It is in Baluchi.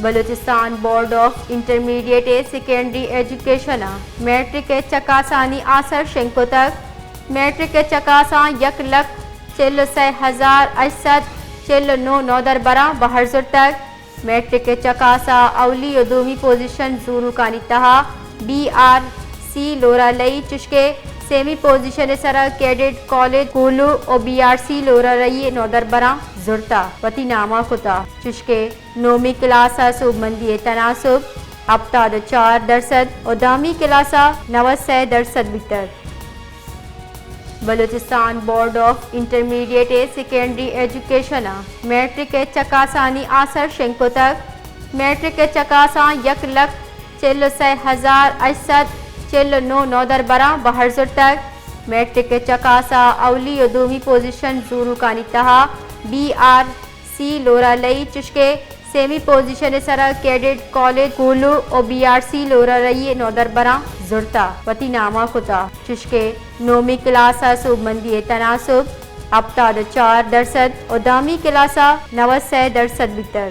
بلوچستان بورڈ آف انٹرمیڈیٹ ءُ سیکنڈری ایجوکیشن ءَ میٹرک ءِ چکاسانی آسر شنگ کتگ۔ میٹرک ءِ چکاساں یک لکھ چل ءُ سئے ہزار ہشت سد چل ءُ نو نودربراں بہر زرتگ۔ میٹرک ءِ چکاس ءَ اولی ءُ دومی پوزیشن زوروکانی تہا بی آر سی لورالئی، چشکہ سیمی پوزیشن ءِ سرا کیڈٹ کالج کوہلو ءُ بی آر سی لورالئی ءِ نودربراں زرتہ وتی نام ءَ کتہ، چشکہ نومی کلاس ءَ سوبمندی ءِ تناسب ہپتاد ءُ چار درسد ءُ دہمی کلاس ءَ نود سئے درسد بیتگ۔ بلوچستان بورڈ آف انٹرمیڈیٹ ءُ سیکنڈری ایجوکیشن ءَ میٹرک ءِ چکاسانی آسر شنگ کتگ۔ میٹرک ءِ چکاساں یک لکھ چل ءُ سئے ہزار ہشت سد چل ءُ نو نودربراں بہر زرتگ۔ میٹرک ءِ چکاس ءَ اولی ءُ دومی پوزیشن زوروکانی تہا بی آر سی لورالئی، چشکہ سیمی پوزیشن ءِ سرا کیڈٹ کالج کوہلو ءُ بی آر سی لورالئی ءِ نودربراں زرتہ وتی نام ءَ کتہ، چشکہ نومی کلاس ءَ سوبمندی ءِ تناسب ہپتاد ءُ چار درسد ءُ دہمی کلاس ءَ نود سئے درسد بیتگ۔